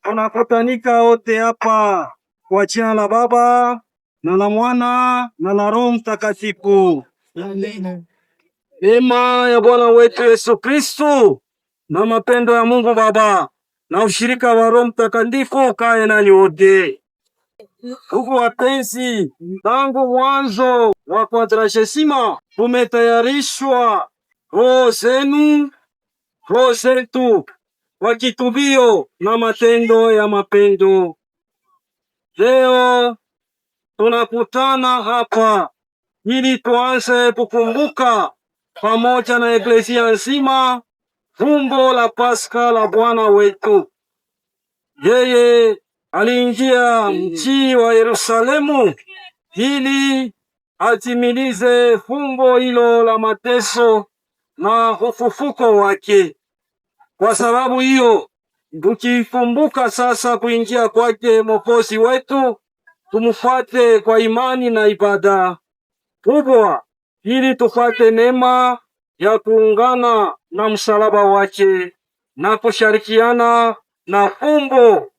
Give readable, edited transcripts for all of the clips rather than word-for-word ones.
Tunakutanika wote hapa kwa jina la Baba na la Mwana na la Roho Mtakatifu. Neema ya Bwana wetu Yesu Kristu na mapendo ya Mungu Baba na ushirika wa Roho Mtakatifu ukae nanyi wote. Ndugu wapenzi, tangu mwanzo wa Kwadrajesima tumetayarishwa roho zenu, roho zetu kwa kitubio na matendo ya mapendo. Leo tunakutana hapa ili tuanze kukumbuka pamoja na eklesia nzima fumbo la Pasaka la Bwana wetu. Yeye aliingia mji wa Yerusalemu ili atimilize fumbo hilo la mateso na ufufuko wake. Kwa sababu hiyo, tukikumbuka sasa kuingia kwake Mwokozi wetu, tumfuate kwa imani na ibada kubwa, ili tupate neema ya kuungana na msalaba wake na kushirikiana na fumbo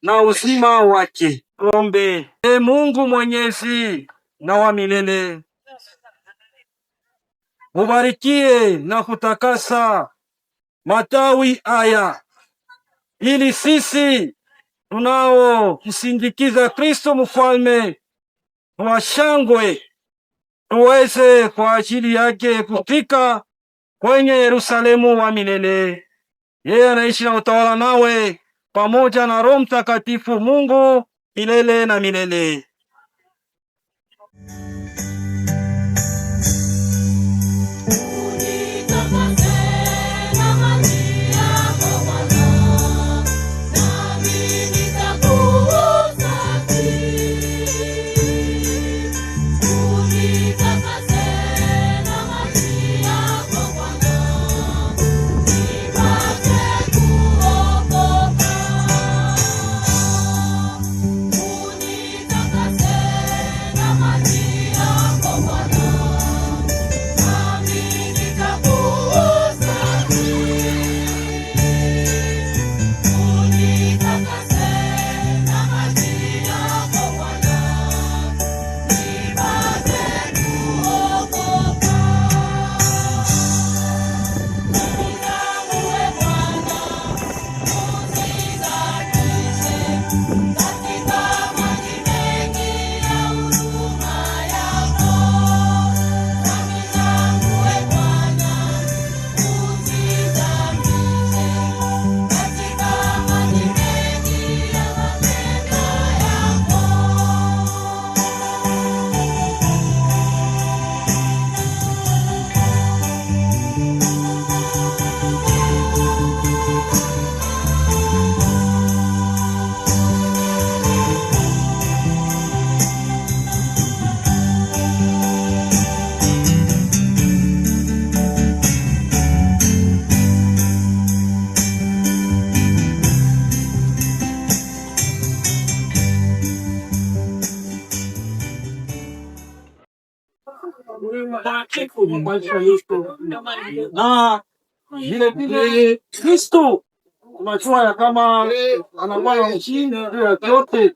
na uzima wake. Ombe. E Mungu mwenyezi na wa milele, mubarikie na kutakasa matawi haya ili sisi tunao msindikiza Kristo mfalme wa shangwe tuweze kwa ajili yake kufika kwenye Yerusalemu wa milele. Yeye anaishi na utawala nawe pamoja na Roho Mtakatifu Mungu milele na milele. Unitakase na maji yako Bwana, nami nitakuwa safi. Unitakase na maji yako Bwana, nipate kuokoka. Unitakase na maji yako Bwana, nami nitakuwa safi. Unitakase na maji yako Bwana, nipate kuokoka. Dhambi zangu e Bwana, uzisafishe katika maji mengi ya huruma yako. Dhambi zangu e Bwana, uzisafishe katika maji mengi ya mapendo yako. Mtakatifu maisha yetu na vile vile Kristo tunajua ya kama anakuwa na ushindi juu ya vyote,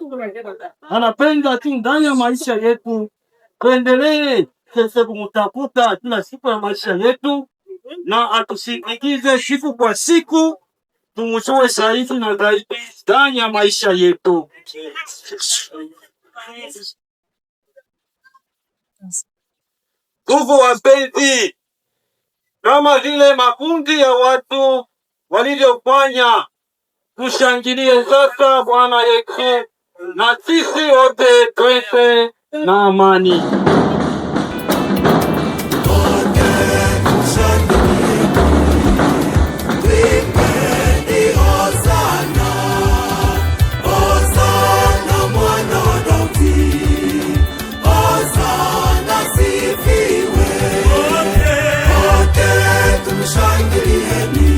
anapenda tu ndani ya maisha yetu tuendelee sasa kumtafuta kila siku ya maisha yetu, na atusindikize siku kwa siku, tumjue zaidi na zaidi ndani ya maisha yetu. Ndugu wapenzi, kama vile makundi ya watu walivyofanya, tushangilie sasa Bwana yetu, na sisi wote twende na amani. Twimbieni Hosana, Hosana mwana wa Daudi, Hosana sifiwe. Wote tumshangilieni,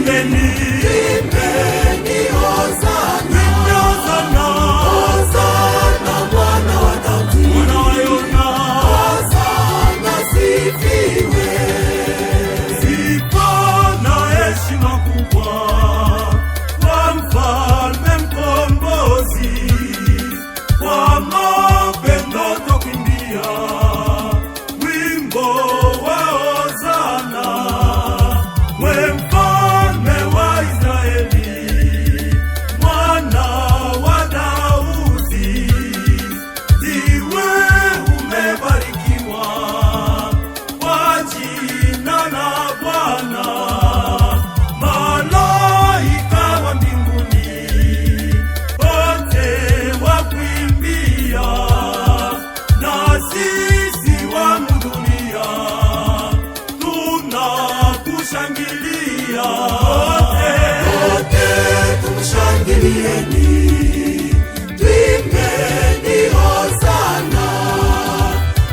twimbieni Hosana, Hosana mwana wa Daudi, Tumshangilieni, twimbeni hosana,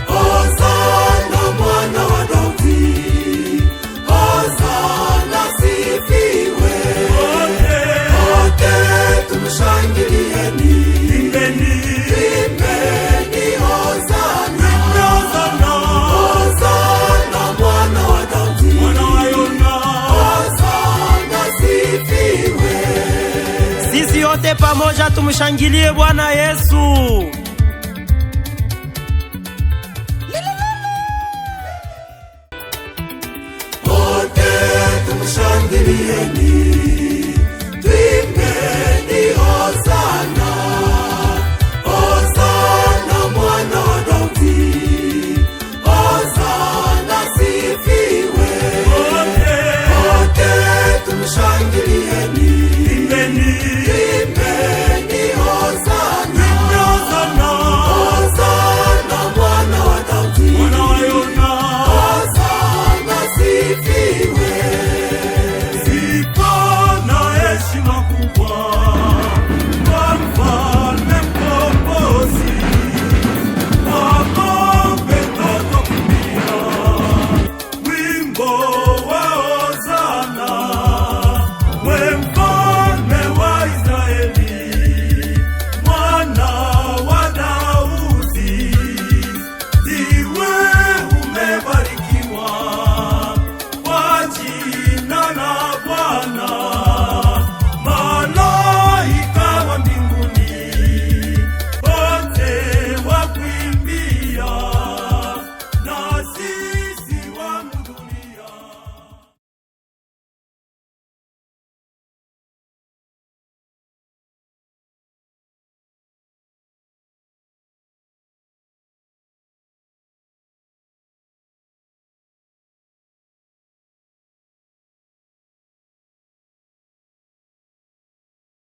hosana mwana wa Daudi, hosana sifiwe. Wote tumshangilieni, twimbeni hosana, hosana mwana wa Daudi, hosana sifiwe. Sisi wote pamoja tumshangilie Bwana Yesu. Wote tumshangilieni.